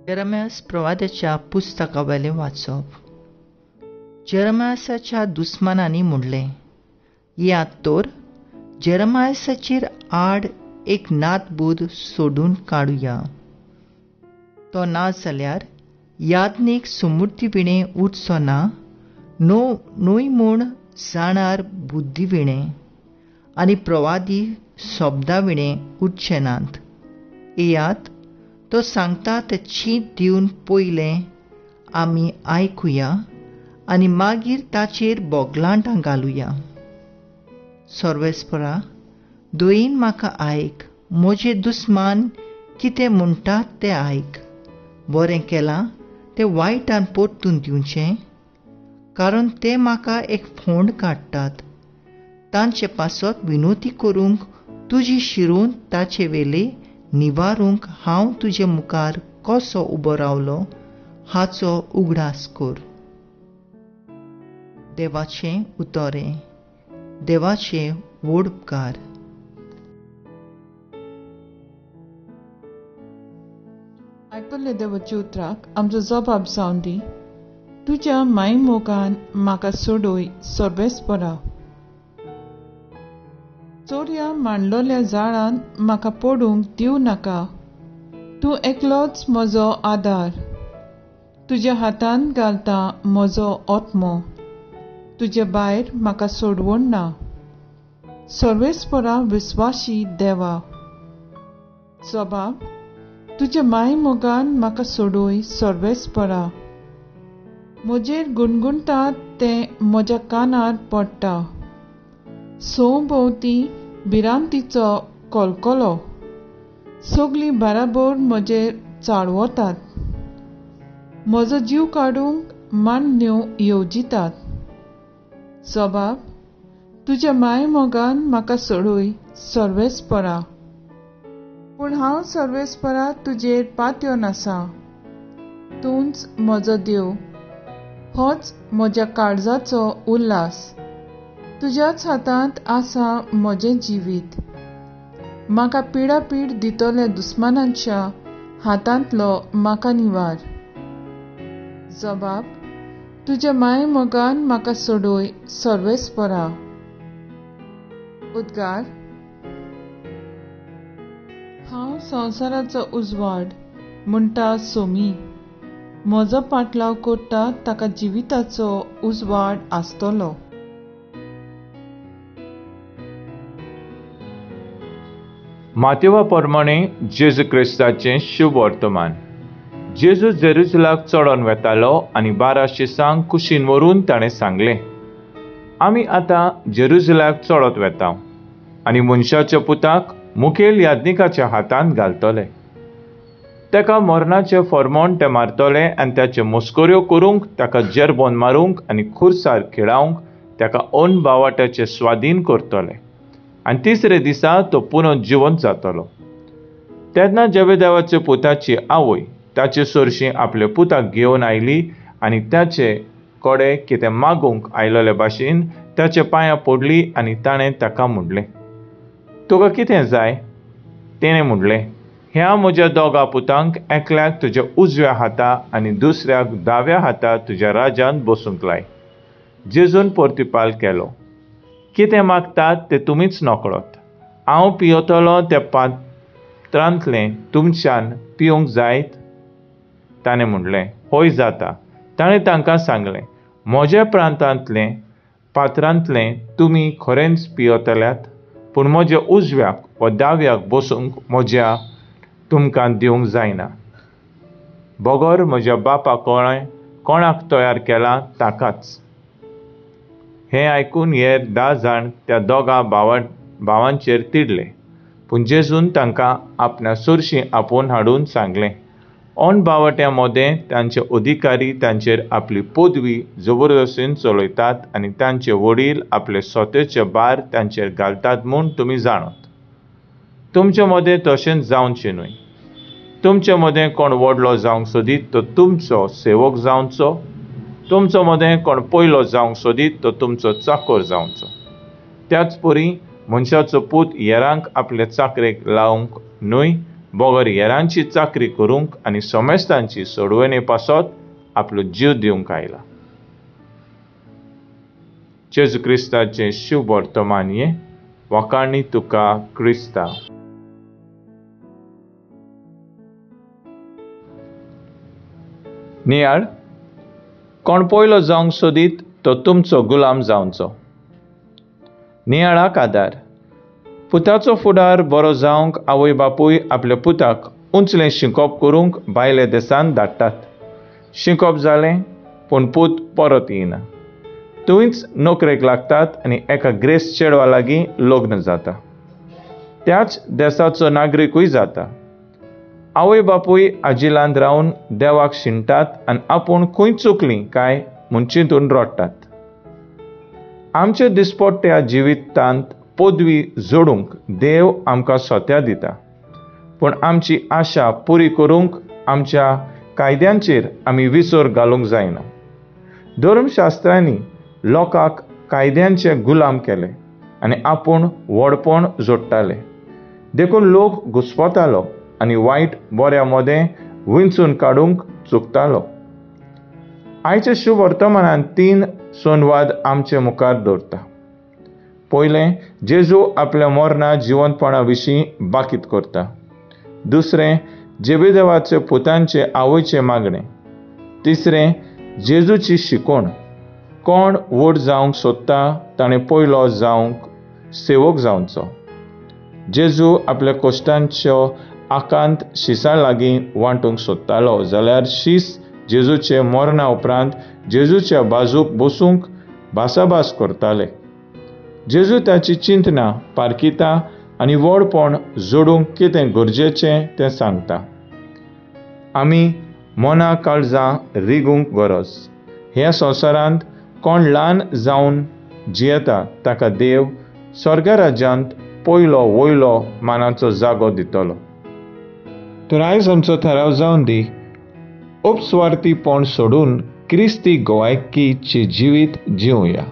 जेरमियास प्रवाद्याच्या पुस्तकावेलें वाचप. जेरमियासाच्या दुस्मानांनी म्हणलें, येयात तर जेरमियासाचेर आड एक नातबूद सोडून काडुया. तो ना जाल्यार याज्ञीक सुमूर्तीविणें उरचो ना, न्हय म्हूण जाणार बुद्दीविणें आनी प्रवादी शब्दाविणें उरचे नात. येयात, तो सांगता तें चींत दिवन पयलें आमी आयकुया आनी मागीर ताचेर बोगलांटां घालुया. सर्वेस्परा, दयेन म्हाका आयक, म्हजे दुस्मान कितें म्हणटात तें आयक. बरें केलां तें वायटान परतून दिवचें, कारण ते म्हाका एक फोंड काडटात. तांचे पासत विनोती करूंक तुजी शिरून ताचे वेले निवारूंक हांव तुजे मुखार कसो उबो रावलो हाचो उगडास कर. देवाचें उतरें. देवाचे व्हड उपकार. आयकल्ले देवाच्या उतराक आमचो जबाब जावन दी. तुज्या मायमोगान म्हाका सोडय सर्वेस्परा. चोरया मांडलोल्या जाळान म्हाका पडूंक दिवं नाका. तूं एकलोच म्हजो आदार. तुज्या हातान घालता म्हजो आत्मो. तुजे भायर म्हाका सोडवण ना. सर्वेस्परा विस्वाशी देवा. जबाब, तुज्या मायमोगान म्हाका सोडय सर्वेस्परा. म्हजेर गुणगुणटात तें म्हज्या कानार पडटा. सवभोंवती भिरांतीचो कलकलो. सगलीं बराबर म्हजेर चाळवतात. म्हजो जीव काडूंक मांडण्यो येवजितात. जबाब, तुज्या मायमोगान म्हाका सोडय सर्वेस्परा. पूण हांव सर्वेस्परा तुजेर पातयेवन आसा. तूंच म्हजो देव, होच म्हज्या काळजाचो उल्हास. तुज्याच हातांत आसा म्हजें जिवीत. म्हाका पिडापीड दितल्या दुस्मानांच्या हातांतलो म्हाका निवार. जबाब, तुज्या मायमोगान म्हाका सोडय सर्वेस्परा. उद्गार. हांव संवसाराचो उजवाड म्हणटा सोमी. म्हजो पाटलाव करता ताका जिविताचो उजवाड आसतलो. मातेवा प्रमाणे जेजू क्रिस्ताचें शुभ वर्तमान. जेजू जेरुजलाक चडोन वेतालो आनी 12 शिसांक कुशीन व्हरून ताणें सांगलें, आमी आतां जेरुजलाक चडत वेता आनी मनशाच्या पुताक मुखेल याज्ञिकाच्या हातांत घालतले. ताका मरणाचें फॉर्मोन ते मारतले आनी ताचे मस्कऱ्यो करूंक, ताका जेरबोन मारूंक आनी खुर्सार खिळावंक ताका अन बावाट्याचे स्वाधीन करतले आनी तिसरे दिसा तो पुनः जिवंत जातलो. तेन्ना जेबेदेवाच्या पुताची आवय ताचे सरशीं आपल्या पुताक घेवन आयली आनी ताचे कडे कितें मागूंक आयलेले भाशेन ताच्या पांयां पडली आनी ताणें ताका म्हणलें, तुका कितें जाय? तेणें म्हणलें, ह्या म्हज्या दोगा पुतांक एकल्याक तुज्या उजव्या हाता आनी दुसऱ्याक दाव्या हाता तुज्या राज्यांत बसूंक लाय. जेजून प्रतिपाल केलो, कितें मागतात तें तुमीच नकळत. हांव पियेतलो त्या पात्रांतलें तुमच्यान पिवंक जायत? ताणें म्हणलें, हय जाता. ताणें तांकां सांगलें, म्हज्या प्रांतांतलें पात्रांतलें तुमी खरेंच पियेतल्यात, पूण म्हज्या उजव्याक वा दाव्याक बसूंक म्हज्या तुमकां दिवंक जायना. बगर म्हज्या बापा कोणाक तयार केला ताकाच. हें आयकून हेर 10 जाण त्या दोगां भावांचेर तिडले. पूण जेजून तांकां आपणा सरशीं आपोवन हाडून सांगलें, अन बावट्यां मदें तांचे अधिकारी तांचेर आपली पदवी जबरदस्तीन चलयतात आनी तांचे वडील आपले स्वतेचे भार तांचेर घालतात म्हूण तुमी जाणत. तुमचे मदें तशेंच जावचें न्हय. तुमचे मदें कोण व्हडलो जावंक सोदीत तो तुमचो सेवक जावचो. तुमचो मदें कोण पयलो जावंक सोदीत तो तुमचो चाकर जावचो. त्याच परी मनशाचो पूत हेरांक आपले चाकरेक लावंक न्हय, बगर हेरांची चाकरी करूंक आनी समेस्तांची सोडवणे पासत आपलो जीव दिवंक आयला. जेजू क्रिस्ताचें शुभ वर्तमान हें. वाखाणी तुका क्रिस्ता. नियाळ, कोण पयलो जावंक सोदीत तो तुमचो गुलाम जावचो. नियाळाक आदार. पुताचो फुडार बरो जावंक आवय बापूय आपल्या पुताक उंचलें शिंकोप करूंक भायल्या देशांत धाडटात. शिंकोप जालें पूण पूत परत येना. थंयच नोकरेक लागतात आनी एका ग्रेस चेडवा लागीं लग्न जाता. त्याच देशाचो नागरिकूय जाता. आवय बापूय आजिलांत रावन देवाक शिणटात आनी आपूण खंय चुकलीं काय म्हूण चिंतून रडटात. आमच्या दिसपट्ट्या जिवितांत पदवी जोडूंक देव आमकां सोत्या दिता, पूण आमची आशा पुरी करूंक आमच्या कायद्यांचेर आमी विसर घालूंक जायना. धर्मशास्त्रांनी लोकांक कायद्यांचे गुलाम केले आनी आपूण व्हडपण जोडटाले, देखून लोक घुस्पतालो आनी वायट बऱ्या मदें विंचून काडूंक चुकतालो. आयच्या शुभ वर्तमानान 3 संवाद आमचे मुखार दवरता. पयलें, जेजू आपल्या मरणा जिवंतपणा विशीं बाकीत करता. दुसरें, जेबेदेवाचे पुतांचे आवयचें मागणें. तिसरें, जेजूची शिकवण. कोण व्हड जावंक सोदता ताणें पयलो जावंक सेवक जावचो. जेजू आपल्या कश्टांच्यो आकांत शिसां लागीं वांटूंक सोदतालो, जाल्यार शीस जेजूचे मरणा उपरांत जेजूच्या बाजूक बसूंक भासाभास करताले. जेजू ताची चिंतना पारखिता आनी व्हडपण जोडूंक कितें गरजेचें तें सांगता. आमी मना काळजां रिगूंक गरज. ह्या संवसारांत कोण ल्हान जावन जियेता ताका देव स्वर्ग राज्यांत पयलो वयलो मानाचो जागो दितलो. तर आयज आमचो थाराव जावन दी, उपस्वार्थीपण सोडून क्रिस्ती गोवायकीचें जिवीत जिवया.